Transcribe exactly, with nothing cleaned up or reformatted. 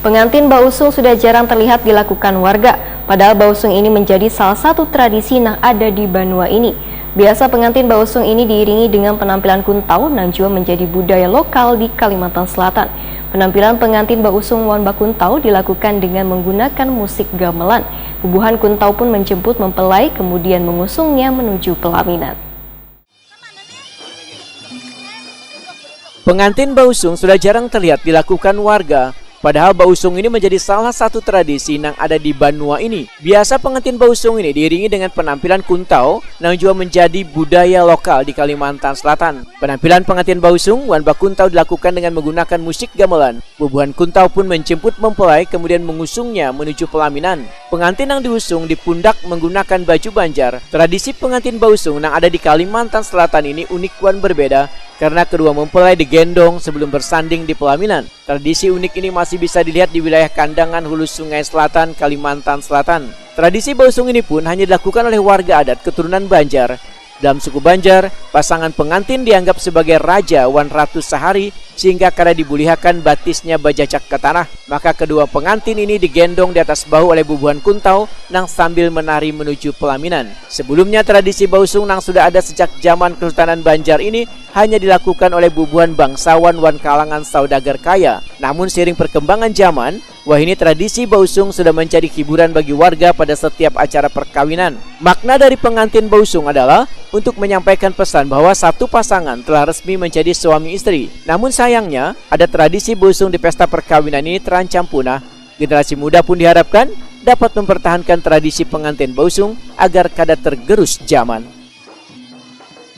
Pengantin bausung sudah jarang terlihat dilakukan warga, padahal bausung ini menjadi salah satu tradisi nang ada di banua ini. Biasa pengantin bausung ini diiringi dengan penampilan kuntau nang jua menjadi budaya lokal di Kalimantan Selatan. Penampilan pengantin bausung wan bakuntau dilakukan dengan menggunakan musik gamelan. Bubuhan kuntau pun menjemput mempelai kemudian mengusungnya menuju pelaminan. Pengantin bausung sudah jarang terlihat dilakukan warga, padahal bausung ini menjadi salah satu tradisi nang ada di banua ini. Biasa pengantin bausung ini diiringi dengan penampilan kuntau nang jua menjadi budaya lokal di Kalimantan Selatan. Penampilan pengantin bausung wan bakuntau dilakukan dengan menggunakan musik gamelan. Bubuhan kuntau pun menjemput mempelai kemudian mengusungnya menuju pelaminan. Pengantin nang diusung di pundak menggunakan baju Banjar. Tradisi pengantin bausung nang ada di Kalimantan Selatan ini unik wan berbeda karena kedua mempelai digendong sebelum bersanding di pelaminan. Tradisi unik ini masih bisa dilihat di wilayah Kandangan Hulu Sungai Selatan, Kalimantan Selatan. Tradisi bausung ini pun hanya dilakukan oleh warga adat keturunan Banjar. Dalam suku Banjar, pasangan pengantin dianggap sebagai raja wan ratu sahari sehingga kada dibulihakan batisnya bajajak ke tanah. Maka kedua pengantin ini digendong di atas bahu oleh bubuhan kuntau nang sambil menari menuju pelaminan. Sebelumnya tradisi bausung nang sudah ada sejak zaman Kesultanan Banjar ini hanya dilakukan oleh bubuhan bangsawan wan kalangan saudagar kaya. Namun seiring perkembangan zaman, wahini tradisi bausung sudah menjadi hiburan bagi warga pada setiap acara perkawinan. Makna dari pengantin bausung adalah untuk menyampaikan pesan bahwa satu pasangan telah resmi menjadi suami istri. Namun sayangnya, ada tradisi bausung di pesta perkawinan ini terancam punah. Generasi muda pun diharapkan dapat mempertahankan tradisi pengantin bausung agar kada tergerus zaman.